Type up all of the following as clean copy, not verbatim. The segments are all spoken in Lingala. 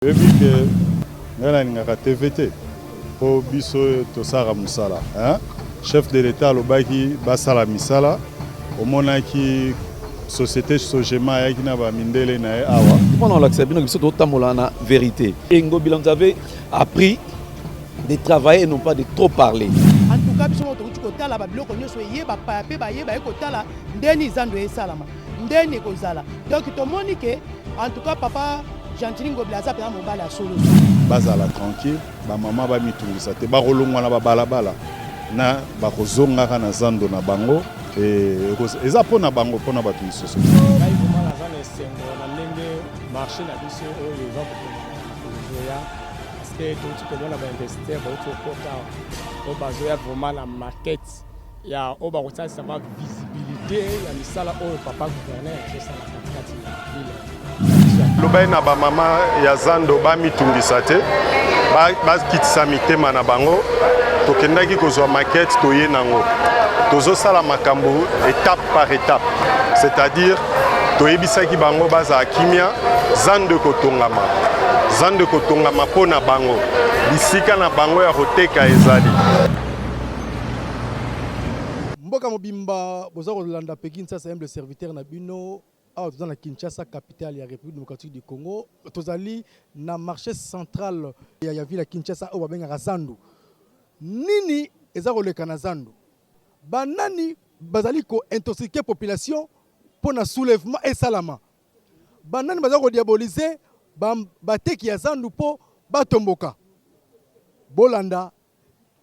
Oyebi ke ngai nalingaka TV te mpo biso tosalaka mosala hein? Chef de l'Etat alobaki basala misala, omonaki société Sogema ayaki na ba mindele na ye awa. Mpona kolakisa bino biso totambola na vérité. Et Ngobila nous avait appris de travailler et non pas de trop parler. En tout cas biso moko tokuti kotala babiloko nyonso eye bapaya mpe baye baye kotala ndeni zando esalama ndeni ekozala, donc tomoni ke en tout cas papa Gentiny Ngobila aza mpenza mobali ya solo. Bazala tranquille, bamama bamitungisa te, bakolongwa na babalabala na bakozongaka na zando na bango, eza mpo na bango, mpo na bato misusu. Ngai vraiment naza na esengo na ndenge marché na biso oyo eza kozoya, parce que touti komona bainvestisseur bauti kokota awa oyo bazoya vraiment na market ya oyo bakosalisa ma visibilité ya misala oyo papa gouverneur azosala katikati ya ville. Lobai na bamama ya zando bamitungisa te, bakitisa mitema na bango. Tokendaki kozwa maquette, toye nango, tozosala makambo étape par étape, c'est-à-dire toyebisaki bango bazala kimia, zando ekotongama, zando ekotongama mpo na bango, bisika na bango ya koteka ezali. Mboka mobimba boza kolanda Peggy Nsasa, humble serviteur na bino. Awa toza na Kinshasa, capitale ya République démocratique du Congo. Tozali na marché central ya ville ya Kinshasa oyo babengaka Zandu. Nini eza koleka na Zandu? Banani bazali ko-intoxiquer population mpo na soulèvement esalama? Banani baza kodiaboliser bateki ya Zandu mpo batomboka? Bolanda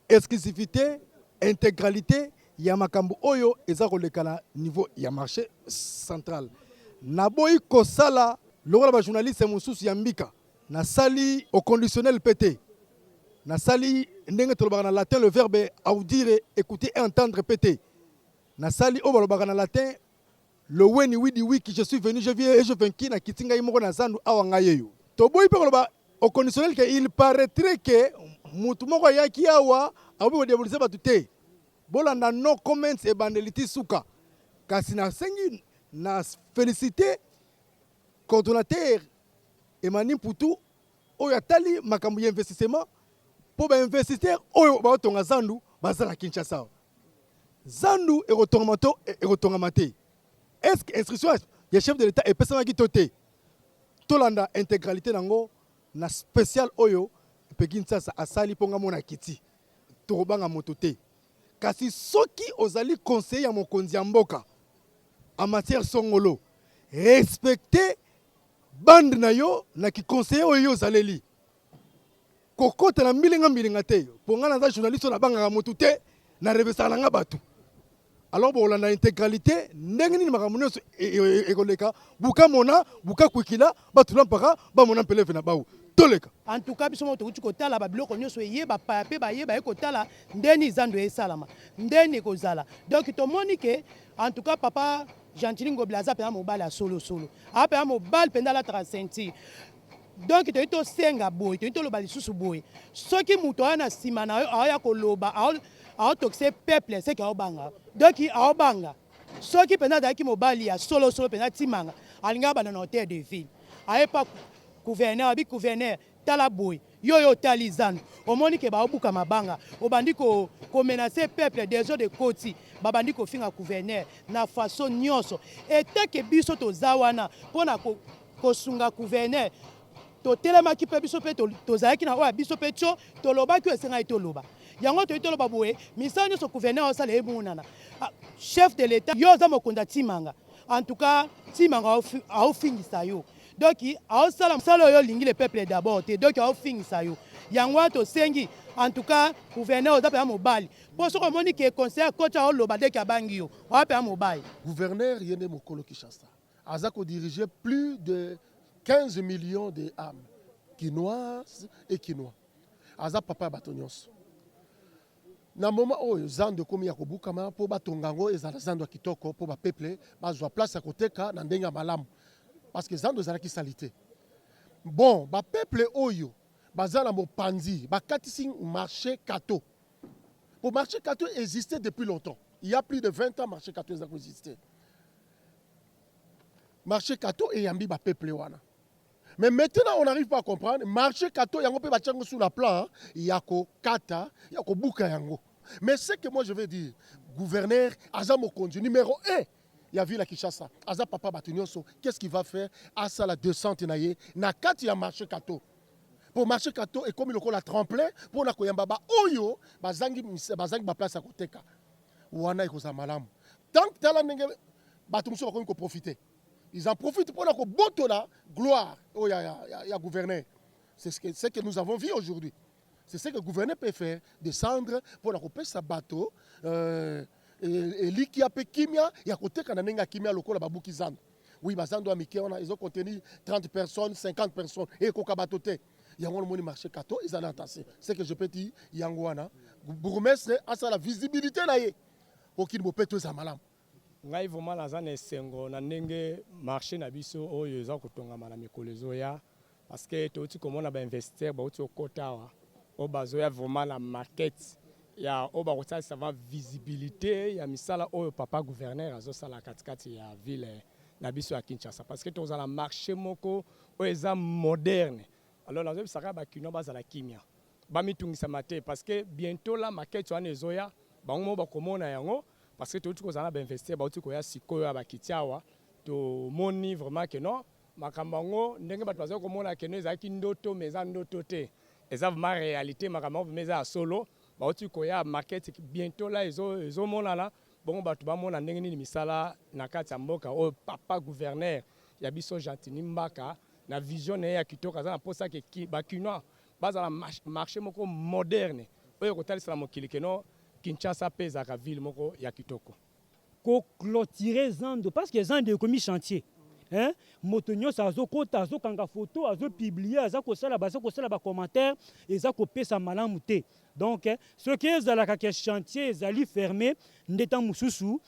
exclusivité, intégralité ya makambo oyo eza koleka na niveau ya marché central. Naboyi kosala lokola bajournaliste mosusu ya mbika. Nasali au conditionnel mpe te, nasali ndenge tolobaka na latin le verbe audire, écouter et entendre mpe te. Nasali oyo balobaka na latin le veni vidi vici, je suis venu, je vis et je vaincu. Nakiti ngai moko na zandu awa, ngai yeyo. Toboyi mpe koloba au conditionnel ke il paraîtrait ke mutu moko ayaki awa akoki kodiaboliser bato te. Bolanda no comments ebandeli ti suka. Kasi nasengi na félicité coordonnateur Emani Mputu oyo atali makambo ya investissement, mpo bainvestisseur oyo baotonga zandu baza na Kinshasa. Zandu ekotongama to ekotongama te? Est ce que instruction ya chef de l'État epesamaki to te? Tolanda intégralité nango na spécial oyo Peggy Nsasa asali mpo nga mona kiti. Tokobanga moto te, kasi soki ozali conseiller ya mokonzi ya mboka en matière songolo, respecte bande na yo na kiconseiller oyo yo ozaleli. Kokota na mbilinga mbilinga te, mpo ngai naza journaliste oyo nabangaka motu te, na revesaka na nga bato. Alors bokolanda intégralité ndenge nini makambo nyonso ekoleka. Buka mona buka kwikila batula mpaka bamona mpeleve na bau toleka. En tout cas biso moko tokuti kotala babiloko nyonso eye bapaya mpe baye baye kotala ndeni zando esalama ndeni ekozala, donc tomoni ke en tout cas papa Gentiny Ngobila aza mpenza mobali ya solosolo, aza mpenza mobali mpenza, alataka ceinture. Donc toyi tosenga boye, toyi toloba lisusu boye: soki moto aya na nsima na yo aoya koloba, aotokise peuple, seke aobanga. Donc aobanga. Soki mpenza azalaki mobali ya solosolo mpenza, timanga alingaka banda na hôtel de ville, aye pa gouverneur, abi: "Gouverneur, tala boye, yo oyo otali zandu, omoni ke baobuka mabanga, obandi komenacer peuple, désordre ekoti." Babandi kofinga gouverneur na façon nyonso. Etake biso toza wana mpona kosunga gouverneur, totelemaki mpe biso mpe tozalaki na oyo ya biso mpe tio tolobaki oyo esengaki toloba yango. Toyi toloba boye: misala nyonso gouverneur osala emonana. Chef de l'État, yo oza mokonzi ya Timanga, en tout cas Timanga aofingisa yo, donc aosala mosala oyo olingi, le peuple d'abord te, donc aofingisa yo. Yango wana tosengi, en tout cas gouverneur, oza mpenza mobali, mpo soki omoni ke conseiller akoti aoloba ndeke abangi yo, oza mpenza mobali. Gouverneur ye nde mokolo Kinshasa, aza kodiriger plus de 15 millions de âmes kinoises et kinois, aza papa ya bato nyonso. Na moment oyo zando ekomi ya kobukama mpo batonga yango ezala zando ya kitoko, mpo bapeuple bazwa place ya koteka na ndenge ya malamu, parce que zando ezalaki sali te. Bon, bapeuple oyo baza na mopanzi bakatisi marché Kato, po marché Kato existait depuis longtemps, il y a plus de 20 ans marché Kato eza koexiste. Marché Kato eyambi bapeuple wana. Mais maintenant on n'arrive pas à comprendre marché Kato yango pe batia yango sur la plan ya kokata ya kobuka yango. Mais ce que moi je vais dire, gouverneur aza mokonzi numéro 1 ya ville ya Kinshasa, aza papa bato nyonso, qu'est-ce qu'il va faire? Asala descente na ye na kati ya marché Kato. Po marché Kato ekomi lokola tremplin pona koyamba ba oyo bazangi bazangi ba place ya koteka. Wana ekozala malamu. Tant tala ndenge bato mosusu bakomi ko profiter. Ils en profitent pona kobotola gloire oyo ya, ya, ya, ya gouverneur. C'est ce que, ce que nous avons vu aujourd'hui. C'est ce que le gouverneur peut faire, descendre pona kopesa bato euh, elikia mpe kimia ya koteka na ndenge ya kimia lokola babuki zando. Oui, bazando ya mike wana ezo contenir 30 personnes, 50 personnes ekoka bato te. Yango wana omoni marché Kato eza na entassé. Ce que je peux dire yango wana bourgmestre asala visibilité na ye okini bopeto eza malamu. Ngai vraiment naza na esengo na ndenge marche na biso oyo eza kotongama na mikolo ezoya parce que touti komona ba investisseurs bauti kokota awa oyo bazoya vraiment na market ya oyo bakosalisa va visibilité ya misala oyo papa gouverneur azosala katikati ya ville na biso ya Kinshasa parce que tozala marché moko oyo eza moderne. Alors nazoyebisaka ba kinois bazala kimia, bamitungisama te parce que bientôt la maquette wana ezoya, bango moko bakomona yango parce que touti kozala na ba investisseurs bauti koya sikoyo ya bakiti awa, tomoni vraiment que non, makambo yango ndenge bato bazali komona que non ezalaki ndoto, mais eza ndoto te, eza vraiment réalité, makambo yango vraiment eza ya solo. Bauti koya maquette bientôt la ezomonana, bongo bato bamona ndenge nini misala na kati ya mboka oyo papa gouverneur ya biso Gentiny Mbaka na vision na ye ya kitoko aza na mposa ke ba kinois bazala marché moko moderne oyo ekotalisa na mokili que non, Kinshasa mpe ezalaka ville moko ya kitoko. Ko cloturer zando parce que zando ekomi chantier hein, moto nyonso azokota, azokanga photo, azopublier, aza kosala, baza kosala ba commentaire, eza kopesa malamu te. Donc soki ezalaka ke chantier ezali fermé nde ntango mosusu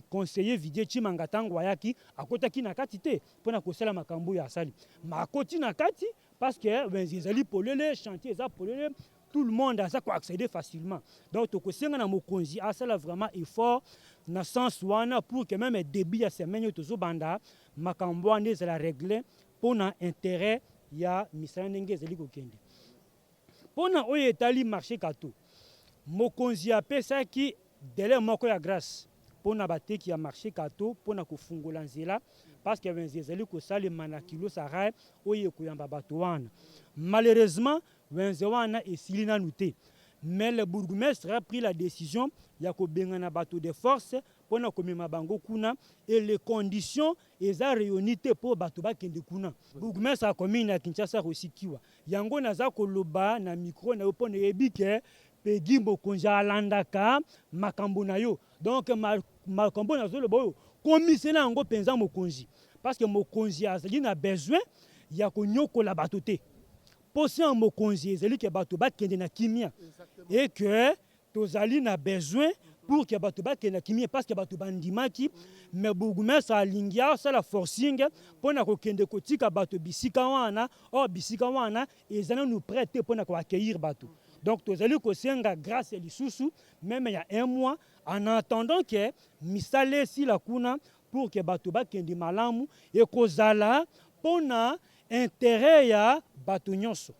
conseiller Vidiye Tshimanga ntango ayaki akotaki na kati te mpona kosala makambo oyo asali, ma akoti na kati parce que ezali polele, chantier eza polele, tout le monde aza koaccéder facilement. Donc tokosenga na mokonzi asala vraiment effort na sens wana pour que même début ya semaine oyo tozobanda, makambo wana ezala réglé mpona intérêt ya misala ndenge ezali kokende. Mpona oyo etali marché Kato, mokonzi apesaki délai moko ya grâce mpona bateki ya marché Kato mpona kofungola nzela parce que wenze ezali kosalema na Kilo Sarai oyo ekoyamba bato wana. Malheureusement wenze wana esili nanu te, mais le bourgmestre a pris la décision ya kobengana bato de force mpona komema bango kuna et les conditions eza réuni te mpo bato bakende kuna. Bourgmestre ya commune ya Kinshasa Rossy Kiwa, yango naza koloba na micro na yo mpo nayebi ke Pegi mokonzi alandaka makambo na yo. Donc makambo nazoloba oyo komisela yango mpenza mokonzi parce que mokonzi azali na besoin ya konyokola bato te. Posa ya mokonzi ezali ke bato bakende na kimia et que tozali na besoin pour que bato bakende na kimia parce que bato bandimaki, mais bourgmestre alingi asala forcing mpona kokende kotika bato bisika wana, or bisika wana eza nanu prêt te mpona koaccueillir bato. Donc tozali kosenga grâce lisusu même ya un mois en attendant ke misala esila kuna pour que bato bakende malamu, ekozala mpona intérêt ya bato nyonso.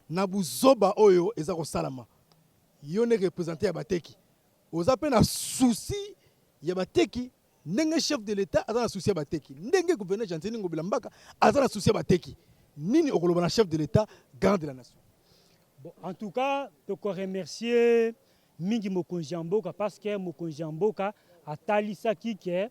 Na buzoba oyo eza kosalama, yo nde représente ya bateki, oza mpe na souci ya bateki ndenge chef de l'État aza na souci ya bateki, ndenge gouverneur Gentiny Ngobila Mbaka aza na souci ya bateki, nini okoloba na chef de l'État, garant de la nation? Bon, en tout cas tokoremercier mingi mokonzi ya mboka parce que mokonzi ya mboka atalisaki ke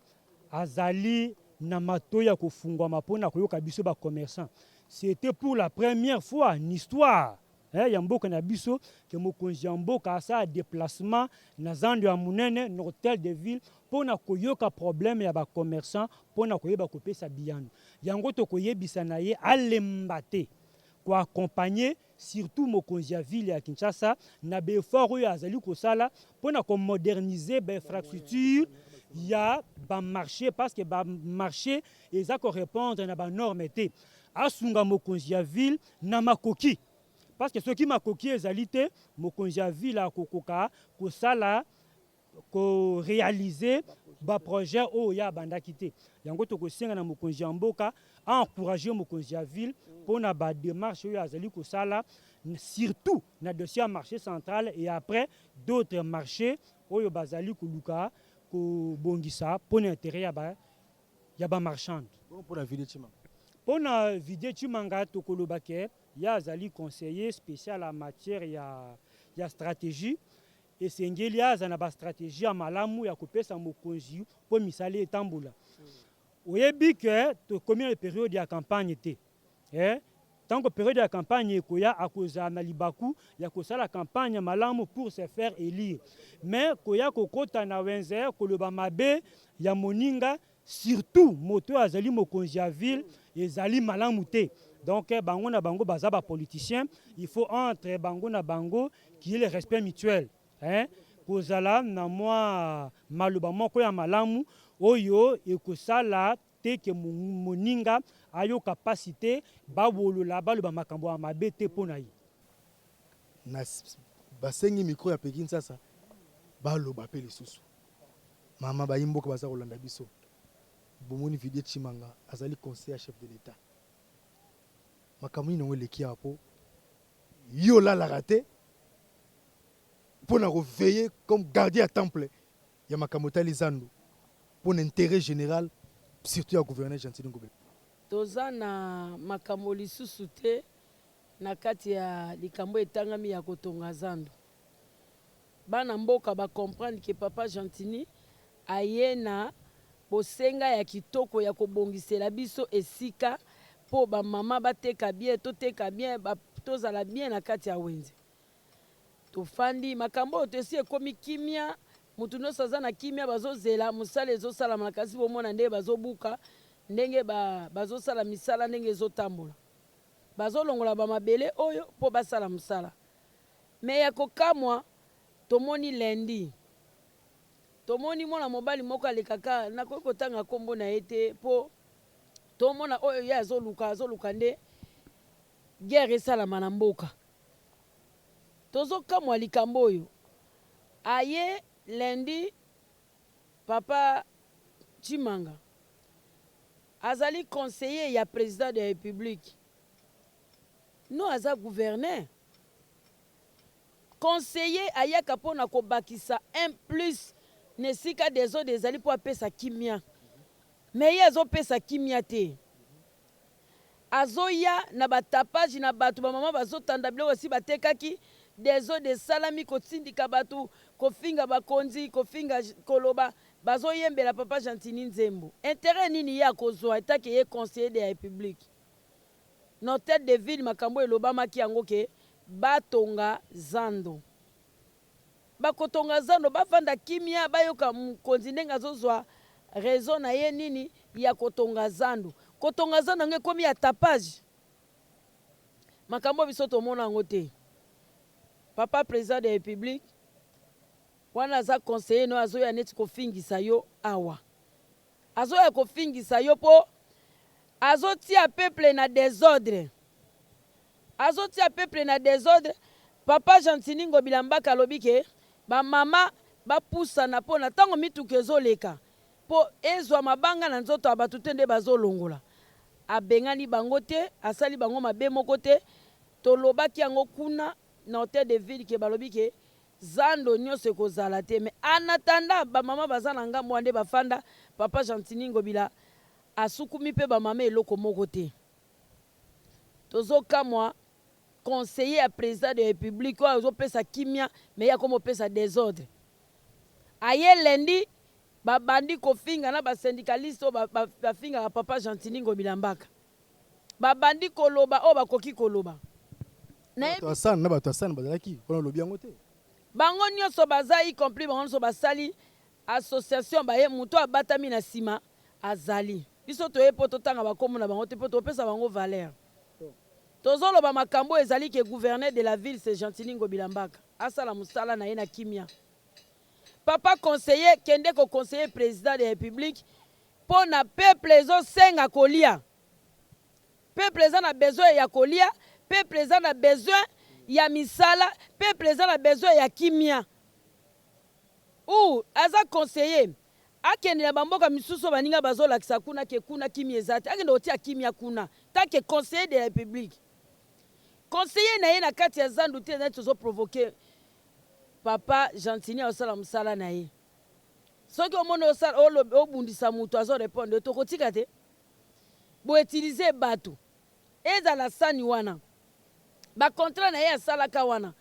azali na matoi ya kofungwama mpona koyoka biso bacommerçant. C'était pour la première fois en histoire ya mboka na biso ke mokonzi ya mboka asala déplacement na zando ya monene na hôtel de ville mpona koyoka problème ya bacommerçant, mpona koyeba kopesa biyano. Yango tokoyebisa na ye alemba te koaccompagner surtout mokonzi ya ville ya Kinshasa na baeffort oyo azali kosala mpona komoderniser bainfrastructure ya bamarché parce que bamarché eza korépondre na banorme te. Asunga mokonzi ya ville na makoki parce que soki makoki ezali te, mokonzi ya ville akokoka kosala koréaliser baprojet oyo ya abandaki te. Yango tokosenga na mokonzi ya mboka A encourager mokonzi ya ville pona ba demarches oyo azali kosala surtout na dossier ya marche central et après d'autres marches oyo bazali koluka kobongisa pona interet ya ba ya ba marchandes. Bongo pona Vidie Tshimanga? Pona Vidie Tshimanga tokoloba ke ye azali conseiller special en matière ya ya strategie, esengeli aza na ba strategies ya malamu ya kopesa mokonzi po misala etambola. Oyebi que tokomi na periode ya campagne te eh, tango periode ya campagne ekoya akozala na libaku ya kosala campagne malamu pour se faire elire. Mais koya kokota na wenze koloba mabe ya moninga surtout moto oyo azali mokonzi ya ville ezali malamu te. Donc bango na bango baza ba politiciens, il faut entre bango na bango qu'il y ait le respect mutuel. Ee, kozala na mwa maloba moko ya malamu oyo ekosala te ke moninga ayoka mpasi te, bawolola, baloba makambo ya mabe te mpo na ye. Na basengi micro ya Peggy Nsasa baloba mpe lisusu. Mama bayi mboka baza kolanda biso. Bomoni Vidie Tshimanga azali conseiller ya chef de l'Etat. Makambo nini yango eleki awa mpo yo olalaka te mpo na ko veiller comme gardien ya temple ya makambo etali zandu mpo na interet general surtout ya gouverneur Gentiny Ngobila. Toza na makambo lisusu te na kati ya likambo etangami ya kotonga zando. Bana mboka ba comprendre que papa Gentiny aye na bosenga ya kitoko ya kobongisela biso esika po ba mama bateka bien, toteka bien, tozala bien na kati ya wenze. Tofandi makambo oyo esi ekomi kimia, mutu nionso aza na kimia bazozela mosala ezosalama kasi bomona ndenge bazobuka, ndenge bazosala misala ndenge ezotambola. Bazolongola ba mabele oyo po basala mosala. Mais ya kokamwa tomoni lundi tomoni mwana mobali moko alekaka nakoki kotanga kombo na ye te po tomona oyo ye azoluka azoluka nde guerre esalama na mboka. Tozo kamwa likambo oyo aye lundi papa Tshimanga azali conseiller ya president de la republique non aza gouverneur conseiller ayaka pona kobakisa un plus na esika desordre ezali po apesa kimia mais ye azo pesa kimia te. Azoya na ba tapage na batu ba maman bazo tanda biloko esi batekaki desordre esalami kotindika batu kofinga bakonzi kofinga koloba bazo yembela papa gentini nzembo interet nini ye akozua etant que ye conseiller de la republique na hotel de ville makambo elobamaki yango ke batonga zando Bakotonga zando bafanda kimia bayoka mokonzi ndenge azozua raison na ye nini ya kotonga zando. Kotonga zando yango ekomi ya tapage? Makambo biso tomona yango te. Papa president de republique wana aza conseiller no azoya neti kofingisa yo awa. Azoya kofingisa yo po azotia peuple na desordre. Azo tia peuple na desordre, papa Gentiny Ngobila Mbaka alobi ke ba mama ba pusana po na tango mituka ezo leka po ezua mabanga na nzoto ya batu te nde bazo longola. Abengani bango te, asali bango mabe moko te, tolobaki yango kuna na hotel de ville ke balobi ke zando nionso ekozala te mais en attendant ba mama baza na ngambo wana nde bafanda, papa Gentiny Ngobila asukumi pe ba mama eloko moko te. Tozo kamwa conseiller ya president de republique oyo azo pesa kimia mais ye akomi kopesa desordre. Aye lundi ba bandi kofinga na ba syndicalistes oyo ba fingaka papa Gentiny Ngobila Mbaka. Ba bandi koloba oyo bakoki koloba. Bato ya san na bato ya san bazalaki wana olobi yango te. Bango nioso baza y compris bango nioso basali Association baye mutu abatami na sima azali. Biso toye po totanga ba kombo na bango te po topesa bango valeur. Tozoloba makambo oyo ezali ke gouverneur de la ville c'est Gentiny Ngobila Mbaka asala musala na ye na kimia. Papa conseiller kende ko conseiller president de la republique po na peuple ezosenga kolia. Peuple eza na besoin ya kolia, peuple eza na besoin ya misala, peuple eza na besoin ya kimia. Ou aza conseiller? Akende na ba mboka misusu oyo baninga bazolakisa kuna ke kuna kimia eza te, akende kotia kimia kuna tant que conseiller de la republique. Conseiller na ye na kati ya zandu te neti ozo provoquer papa Gentiny azosala musala na ye. Soki omoni osala obundisa mutu azo repondre yo tokotika te? Bo utiliser batu ezala sani wana ba contrat na ye asalaka wana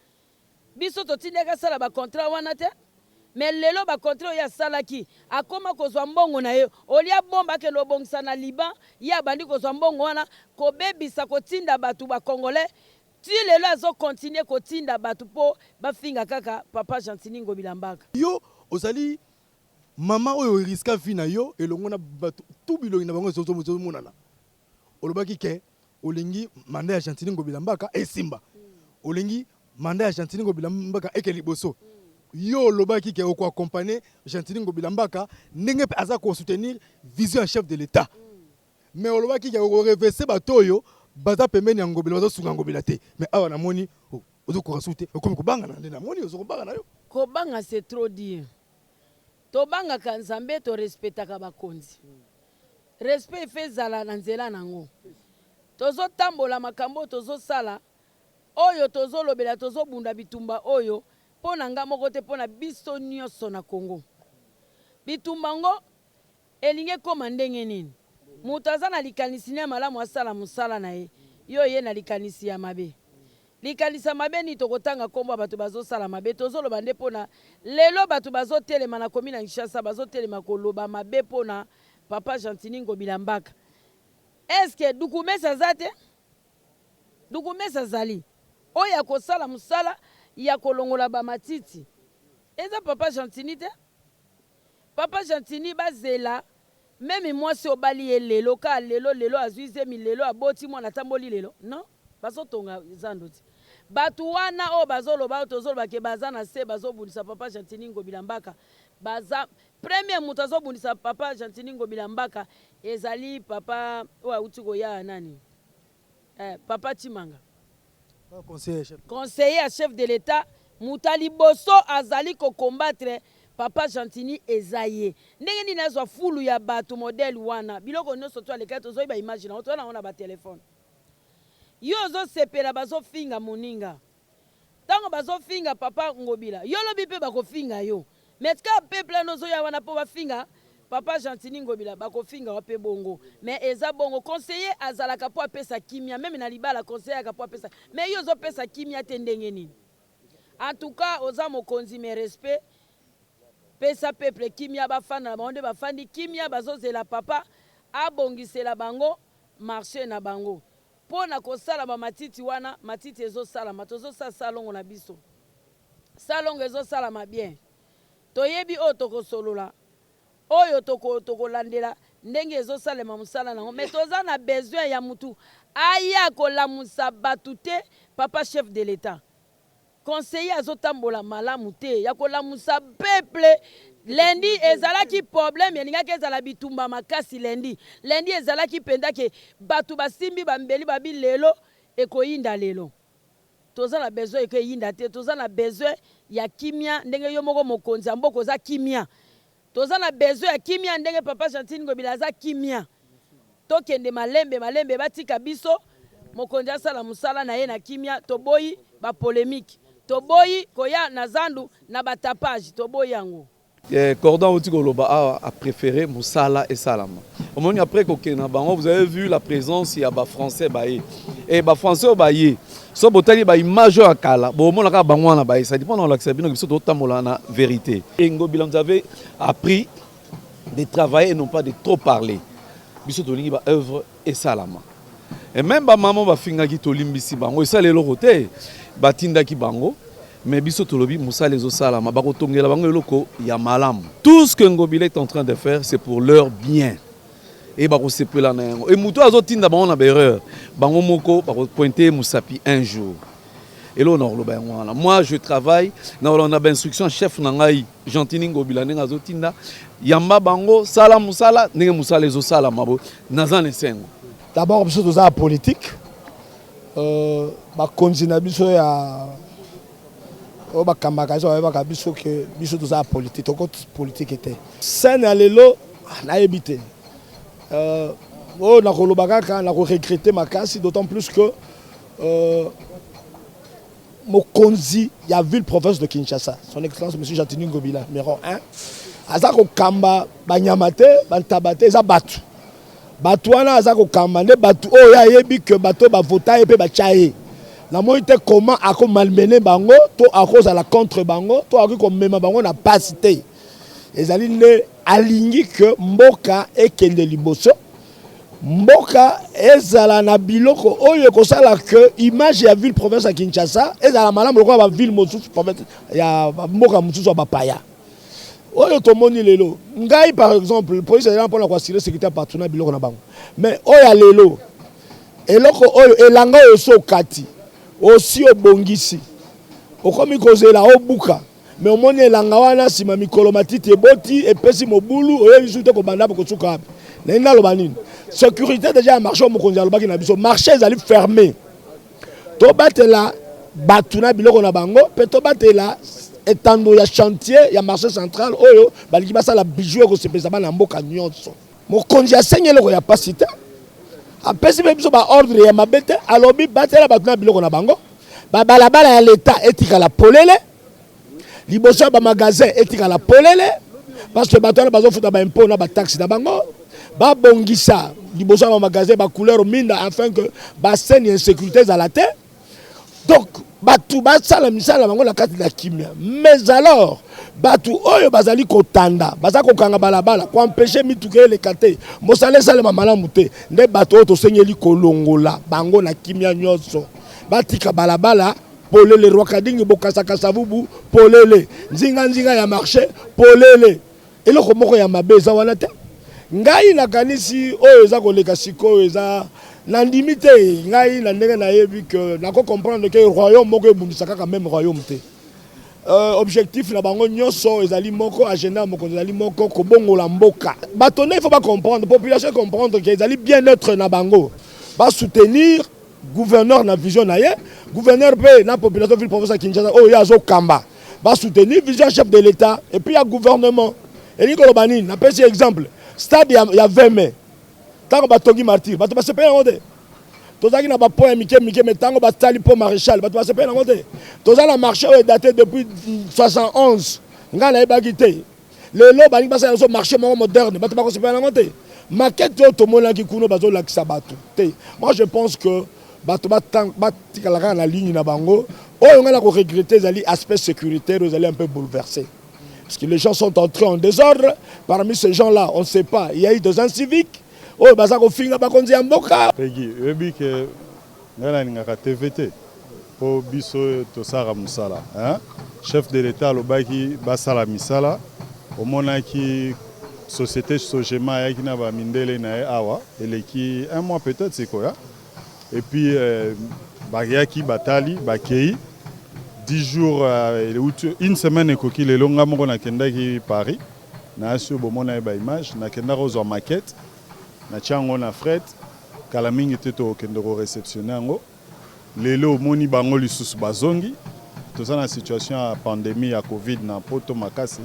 Biso totindaki asala ba contrat wana te mais lelo ba contrat oyo ye asalaki akoma kozwa mbongo na ye au lieu abomba akende kobongisa na Liban ye abandi kozwa mbongo wana kobebisa kotinda batu ba congolais ti lelo azo continuer kotinda batu po bafinga kaka papa Gentiny Ngobila Mbaka. Yo ozali maman oyo o risqua vie na yo elongo na batu tout bilongi na bango ezo monana. Olobaki ke olingi mandat ya Gentiny Ngobila Mbaka esimba. Olingi mandat ya Gentiny Ngobila Mbaka eke liboso. Yo olobaki ke oko accompagner Gentiny Ngobila Mbaka ndenge pe aza ko soutenir vision ya chef de l'Etat. Mais olobaki ke oko reverser bato oyo baza pembeni ya Ngobila bazo sunga Ngobila te. Mais awa namoni ozo koka su te, okomi kobanga na nde namoni ozo kobanga na yo. Kobanga c'est trop dire. Tobangaka Nzambe, to respectaka bakonzi. Respect il faut ezala na nzela nango. Tozo tambola makambo oyo tozo sala, oyo tozo lobela, tozo bunda bitumba oyo po na nga moko te, po na biso nioso na Congo. Bitumba ngo elingi ekoma ndenge nini? Mutu aza na likanisi ne ya malamu asala musala na ye, yo oye na likanisi ya mabe. Likanisi ya mabe nini tokotanga kombo ya bato bazosala mabe tozoloba nde pona lelo bato bazotelema na commune ya Kinshasa bazotelema koloba mabe pona papa Gentiny Ngobila Mbaka est ce que dukumesi aza te? Dukumesi azali oyo akosala mosala ya kolongola ba matiti eza papa Gentiny te? Papa Gentiny bazela Meme mwasi obali ye lelo ka lelo lelo azui zemi lelo aboti mwana atamboli lelo non bazo tonga zando ti batu wana oyo bazo loba oyo tozo loba ke baza na se bazo bundisa papa Gentiny Ngobila Mbaka baza premier mutu azo bundisa papa Gentiny Ngobila Mbaka ezali papa oyo awuti koya nani eh papa Tshimanga Conseiller ya chef de l'etat moto ya liboso azali ko combattre papa Gentiny eza ye. Ndenge nini azwa fulu ya batu modèle wana biloko nioso tout alekaki tozwaki ba image nango toza nango na ba telephone. Yo ozo sepela bazo finga moninga tango bazo finga papa Ngobila yo lobi pe bako finga yo mais kaka peuple wana ozoya wana po bafinga Papa Gentiny Ngobila bakofinga yo pe bongo mais eza bongo conseiller azalaka po apesa kimia meme na libala conseiller ayaka po apesa mais yo ozo pesa kimia te ndenge nini en tout cas oza mokonzi mais respect pesa peuple kimia bafanda na bango nde bafandi kimia bazozela papa abongisela bango marche na bango po na kosala ba matiti wana matiti ezosalama tozosala salongo na biso salongo ezosalama bien Toyebi oyo tokosolola, oyo toko tokolandela ndenge ezosalema musala nango mais toza na besoin ya mutu aya kolamusa batu te papa chef de l'etat conseiller azotambola malamu te ya kolamusa peuple lundi ezalaki problème elingaki ezala bitumba makasi lundi lundi ezalaki mpenza ke batu basimbi bambeli babi lelo ekoyinda lelo Toza na besoin eko eyinda te toza na besoin ya kimia ndenge yo moko mokonzi ya mboka oza kimia toza na besoin ya kimia ndenge papa Gentiny Ngobila aza kimia tokende malembe malembe batika biso mokonzi asala musala na ye na kimia toboyi ba polemique toboyi koya na zandu na ba tapage toboyi yango. Eh, cordon auti koloba awa a préféré musala esalama omoni après kokende na bango vous avez vu la présence ya ba français baye et ba français oyo baye so botali ba image oyo ya kala bomona kaka bango wana baye ça dépend na olakisa bino biso totambola na vérité et Ngobila nous avait appris de travailler et non pas de trop parler biso tolingi ba œuvre esalama et même ba maman bafingaki tolimbisi bango esala eloko te batindaki bango mais biso tolobi mosala ezosalama bakotongela bango eloko ya malamu tout ce que Ngobila est en train de faire c'est pour leur bien et bakosepela na yango et moto azotinda bango na baerreur bango moko bakopointe mosapi un jour eloko na koloba yango wana moi je travaille na kolanda bainstruction chef na ngai Gentiny Ngobila ndenge azotinda yamba bango sala mosala ndenge mosala ezosalama bo naza na esengo d'abord biso toza ya politique euh, bakonzi na biso ya Oyo bakambaka biso bayebaka biso ke biso toza ya politique, tokoti politique te. Scène ya lelo nayebi te. Euh, oyo nakoloba kaka nako regretter makasi d'autant plus que euh, mokonzi ya ville province de Kinshasa, son excellence monsieur Gentiny Ngobila numéro 1, aza kokamba banyama te, bantaba te, eza bato. Bato wana aza kokamba nde bato oyo ayebi ke bato bavota ye mpe batya ye. Namoni te comment ako malmener bango to akozala contre bango to akoki komema bango na pasi te. Ezali nde alingi ke mboka ekende liboso, mboka ezala na biloko oyo ekosala ke image ya ville province ya Kinshasa ezala malamu lokola ba ville mosusu province ya mboka mosusu ya bapaya. Oyo tomoni lelo, ngai par exemple, police ezali mpona koassurer sécurité ya partout na biloko na bango, mais oyo ya lelo, eloko oyo elanga oyo so okati osi obongisi, okomi kozela obuka, mais omoni elanga wana nsima mikolo matiti eboti epesi mobulu, oyebi su te kobanda po kosuka wapi. Nalingi naloba nini? Sécurité déjà ya marché oyo mokonzi alobaki na biso, marché ezali fermé, tobatela bato na biloko na bango mpe tobatela etando ya chantier ya marché central oyo balingi basala bijou ekosepelisa bana mboka nyonso. Mokonzi asengi eloko ya pasi te, apesi mpe biso baordre ya mabe te, alobi batela bato na biloko na bango, babalabala ya leta etikala polele, liboso ya bamagasin etikala polele, parce que bato wana bazofuta baimpôt na bataxe na bango, babongisa liboso ya bamagasin bacouleur minda afin que bascène ya insécurité ezala te. Donc bato basala misala na bango na kati na kimia. Mais alors bato oyo bazali kotanda, baza kokanga balabala, koempêcher mituka eleka te, mosala esalema malamu te, nde bato oyo tosengeli kolongola bango na kimia nyonso, batika balabala polele, Rwakadingi, Bokasa, Vubu polele, nzinga-nzinga ya marché polele. Eloko moko ya mabe eza wana te. Ngai nakanisi oyo eza koleka sikoyo eza nandimi te. Ngai na ndenge nayebi ke nako comprendre ke royaume moko ebundisa kaka même royaume te. Objectif na bango nyonso ezali moko, agenda ya mokonzi ezali moko, kobongola mboka. Bato nde il faut bacomprendre, population comprendre ke ezali bien-être na bango, basoutenir gouverneur na vision na ye, gouverneur mpe na population ville province ya Kinshasa oyo ye azokamba, basoutenir vision chef de l'État et puis ya gouvernement. Elingi koloba nini? Napesi exemple, stade ya 20 mai, ntango batongi Martyr, bato basepeli yango te. Tozalaki na bapont ya mike mike, mais ntango basali pont Maréchal, bato basepeli yango te. Toza na marché oyo edate depuis 71, ngai nayebaki te. Lelo balingi basala biso marché moko moderne, bato bakosepela yango te. Maquette oyo tomonaki kuna bazolakisa bato te. Moi je pense que bato batikala kaka na ligne na bango. Oyo ngai na koregretter ezali aspect sécuritaire oyo ezali un peu bouleversé, parce que les gens sont entrés en désordre. Parmi ces gens là, on ne sait pas, il y a eu des inciviques oyo baza kofinga bakonzi ya mboka. Pegi, oyebi ke ngai nalingaka TV te, mpo biso tosalaka mosala. Chef de l'État alobaki basala misala. Omonaki société Sogema ayaki na bamindele na ye awa, eleki un mois peut-être sikoya, et puis bayaki, batali, bakei 10 jours, une semaine ekoki. Lelo nga moko nakendaki Paris, nayasi oyo bomona ye baimage, nakendaki kozwa maquette, natia yango na fret, kala mingi te tokende koréceptionner yango. Lelo omoni bango lisusu bazongi. Toza na situation ya pandémie ya Covid na poto makasi,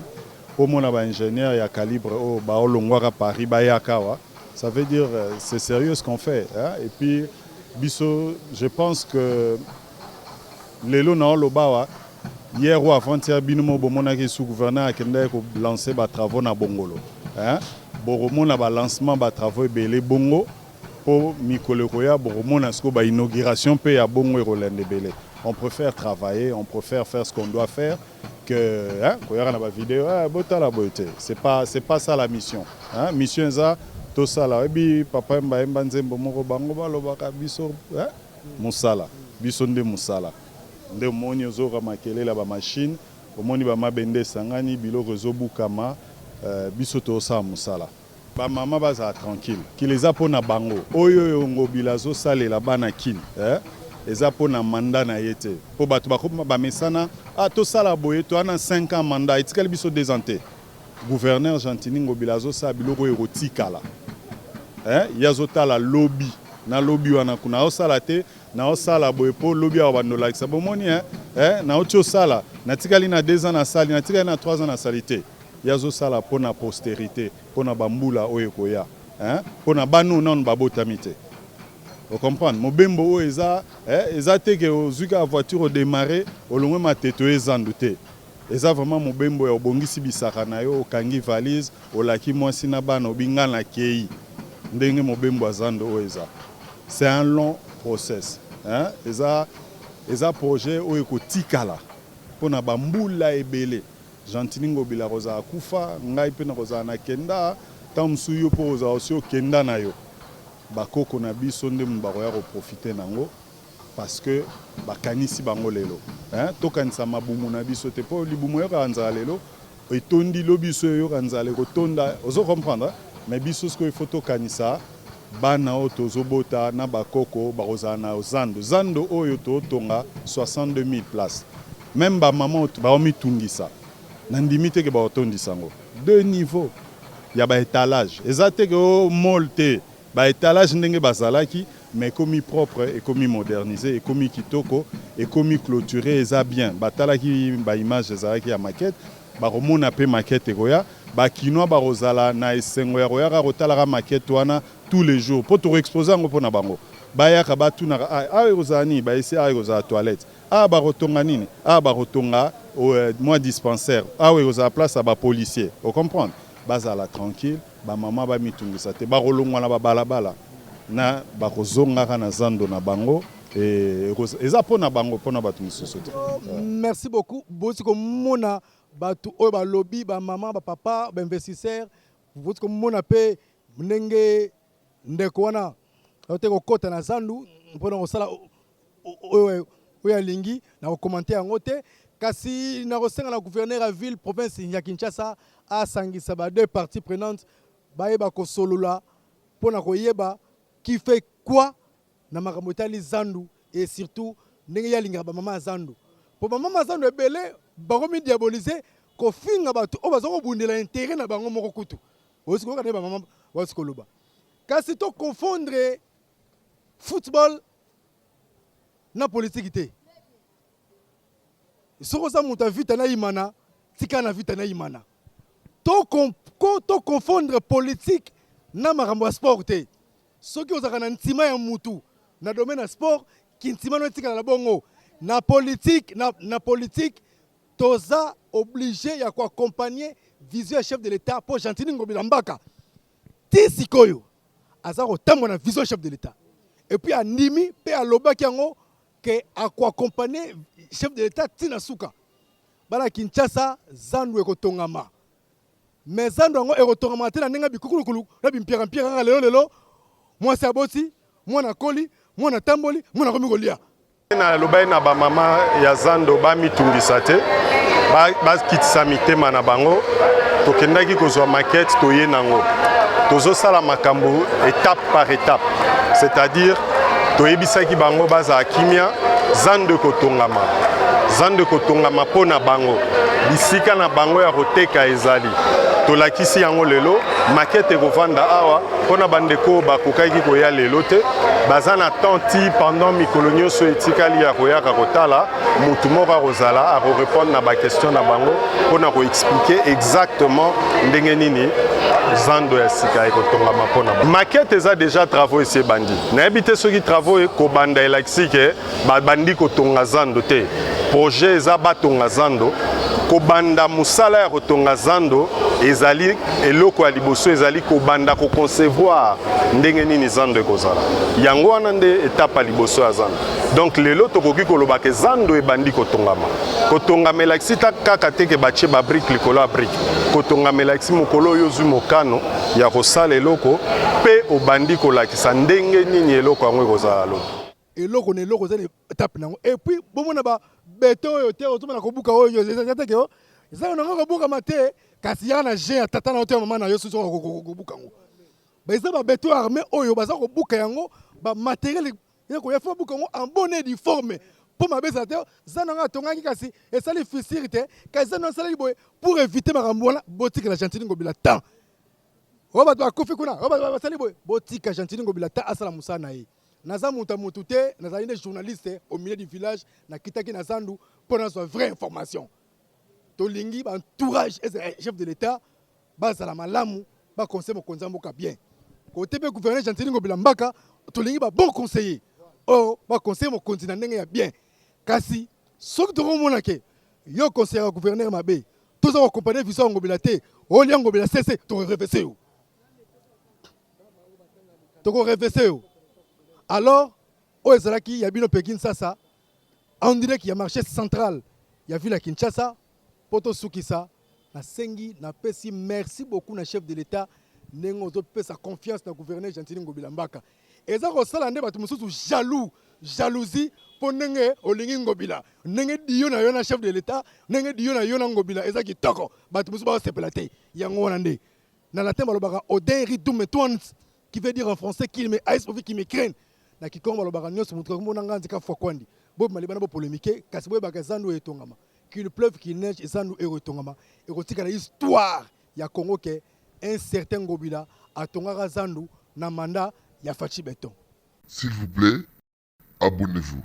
mpo mona baingénieur ya calibre oyo baolongwaka Paris bayaka awa, ça veut dire c'est sérieux ce qu'on fait, hein? Et puis biso, je pense que lelo naoloba awa, hier ou avant-hier, bino mo bomonaki sous gouverneur akendaki kolancer batravaux na Bongolo, hein? Bokomona balancement batravaux ebele bongo, mpo mikolo ekoya bokomona sikoyo bainauguration mpe ya bongo ekolanda ebele. On préfère travailler, on préfère faire ce qu'on doit faire que, hein, koyaka na bavideo, eh, botala boye te. C'est pas ça la mission, hein? Mission eza tosala. Oyebi papa Yemba yemba nzembo moko, bango balobaka biso, hein? Mosala biso nde mosala nde omoni ozoyoka makelele ya bamachine, omoni bamabende esangani, biloko ezobukama. Biso tozosala mosala. Bamama bazala tranquille, kila eza mpo na bango. Oyo oyo Ngobila azosalela bana Kine, eh? Eza mpo na mandat na ye te, mpo bato bakoma bamesana. Ah, tosala boye, toza na 5 ans mandat, etikali biso 2 ans te. Gouverneur Gentiny Ngobila azosala biloko oyo ekotikala, eh? Ye azotala lobi na lobi wana kuna, azosala te, naosala boye mpo lobi awa bandolakisa bomoni, eh? Eh, nauti osala, natikali na 2 ans nasali, natikali na 3 ans nasali te. Ye azosala mpo na postérité, mpo na bambula oyo ekoya, hein? Mpo na bana oyo nanu babotami te. O comprendre? Mobembo oyo eza, eh, eza te ke ozwi kaka voiture o demarrer, olongwe Matete oye zandu te. Eza vraiment mobembo ya obongisi bisaka na yo, okangi valise, olaki mwasi na bana, obi nga nakeyi. Ndenge mobembo ya zando oyo eza. C'est un long process, hein? Eza, eza projet oyo ekotikala mpo na ba mbula ebele. Gentiny Ngobila akozala akufa, ngai mpe nakozala nakenda, tango mosusu yo mpe okozala osi okenda na yo. Ba koko na biso nde mutu bakoya ko profiter nango parce que bakanisi bango lelo. Hein, tokanisa mabumu na biso te po libumu eyokaka nzala lelo etondi lobi so eyoka nzala ekotonda, ozo comprendre? Mais biso sikoyo il faut tokanisa bana oyo tozobota na ba koko bakozala na zando. Zando oyo totonga 62 000 places. Meme ba maman oyo baomitungisa nandimi te ke bakotondisa yango. Deux niveaux ya ba etalage eza te ke oh mall te, ba etalage ndenge bazalaki mais ekomi propre, ekomi modernise, ekomi kitoko, ekomi cloture, eza bien. Batalaki ba image ezalaki ya maquette, bakomona pe maquette ekoya. Ba kinois bakozala na esengo ya koyaka kotalaka maquette wana tous les jours po toko exposer yango pona bango. Bayaka batunaka ah awa ekozala nini? Bayesi awa ekozala toilette. Awa bakotonga nini? Awa bakotonga mwa dispensaire. Awa ekozala place ya ba policiers. O comprendre? Bazala tranquille, ba maman bamitungisa te. Bakolongwa na ba balabala na bakozongaka na zando na bango. Eza mpo na bango, mpo na bato mosusu te. Merci beaucoup. Boti komona bato oyo balobi, ba maman, ba papa, ba investisseurs. Boti komona pe ndenge ndeko wana ayote kokota na zandu mpona kosala oyo alingi. Na kokomante yango te, kasi na kosenga na gouverneur ya ville province ya Kinshasa asangisa ba deux parties prenantes, bayeba kosolola mpona koyeba qui fait quoi na makambo etali zandu, et surtout ndenge ye alingaka bamama ya zandu, mpo bamama ya zandu ebele bakomi diaboliser, kofinga bato oyo baza kobundela intérêt na bango moko. Kutu oyosi koyoka nde bamama bauti koloba. Kasi to confondre football na politiki te. Soki oza moto ya Vita na Imana, tika na Vita na Imana. To confondre politique na makambo ya sport te. Soki ozalaka na ntima ya mutu na domaine ya sport, kintima no etikala na bongo. Na politique, na politique toza obligé ya koaccompagner vision ya chef de l'État, mpo Gentiny Ngobila Mbaka ti sikoyo aza kotambola na vision chef de l'État, et puis andimi mpe alobaki yango ke akoaccompagner chef de l'État ntina suka. Bana Kinshasa, zandu ekotongama, mais zando yango ekotongama te na ndenge bikukulukulu na bimpiakampiaka kaka lelo lelo. Mwasi aboti mwana, akoli mwana, atamboli mwana, akomi kolia. Nalobaki na bamama ya zando bamitungisa te, bakitisa mitema na bango. Tokendaki kozwa maquette, toye nango, tozosala makambo étape par étape, c'est-à-dire toyebisaki bango bazala kimia, zando ekotongama, zando ekotongama mpo na bango, bisika na bango ya koteka ezali. Tolakisi yango lelo, maquette ekovanda awa mpo na bandeko bakokaki koya lelo te. Baza na temps ti pendant mikolo nyonso etikali ya koyaka kotala. Motu moko akozala akorépondre na baquestion na bango mpona koexpliquer exactement ndenge nini zando ya sika ekotongama mpo na maquette. Eza déjà travaux esi ebandi. Nayebi te soki travaux ekobanda elakisi ke babandi kotonga zando te. Projet eza batonga zando. Kobanda mosala ya kotonga zando ezali eloko ya liboso, ezali kobanda koconcevoir ndenge nini zando ekozala. Yango wana nde etape ya liboso ya zando. Donc lelo tokoki koloba ke zando ebandi kotongama. Kotongama elakisi ta kaka te ke batie babrique likolo ya brique. Kotongama elakisi mokolo oyo ozwi mokano ya kosala eloko mpe obandi kolakisa ndenge nini eloko yango ekozala lobi. Eloko na eloko eza na étape nango. Et puis bomona ba béton oyo te, ozomona kobuka oyo eza te ke eza nango kobukama te, kasi yaka na gen ya tata na yo te, ya mama na yo soki kobuka yango. Eza ba béton armé oyo baza kobuka yango, ba matériel ya koya fo babuka yango en bonne et due forme, mpo mabe ezala te. Za nango atongaki kasi esali fissure te, kasi za nango asalaki boye pour éviter makambo wana. Botikela Gentiny Ngobila temps. Oyo bato bakufi kuna, oyo bato basali boye, botika Gentiny Ngobila ta asala mosala na ye. Naza moto ya motu te, nazali nde journaliste au milieu du village, nakitaki na zandu mpo nazwa vraie information. Tolingi ba entourage ezala chef de l'État bazala malamu, ba conseiller mokonzi ya mboka bien. Kote mpe gouverneur Gentiny Ngobila Mbaka, tolingi ba bon conseiller oyo ba conseiller mokonzi na ndenge ya bien. Kasi soki tokomona ke yo conseiller ya gouverneur mabe, toza ko accompagner vision ya Ngobila te, olia Ngobila sese, toko reverser yo. Toko reverser yo. Alors oyo ezalaki ya bino Pekin Sasa en direct ya marché central ya ville ya Kinshasa mpo tosukisa nasengi napesi merci beaucoup na chef de l'État ndenge ozopesa confiance na gouverneur Gentiny Ngobila Mbaka. Eza kosala nde bato mosusu jaloux, jalousie mpo ndenge olingi Ngobila, ndenge diyo na yo na chef de l'État, ndenge diyo na yo na Ngobila eza kitoko, bato mosusu bazosepela te. Yango wana nde na latin balobaka odin ridum tuans, qui veut dire en français qu'il me haïsse pourvu qu'il me craigne. Na kikongo balobaka nyonso moto akomona nga nzika fwakwandi. Bobima libanda bopolemike, kasi boyebaka zandu etongama. Qu'il pleuve, qu'il neige, zandu etongama. Ekotikala histoire ya Congo ke un certain Ngobila atongaka zandu na mandat ya Fatshi Beton. S'il vous plaît, abonnez-vous.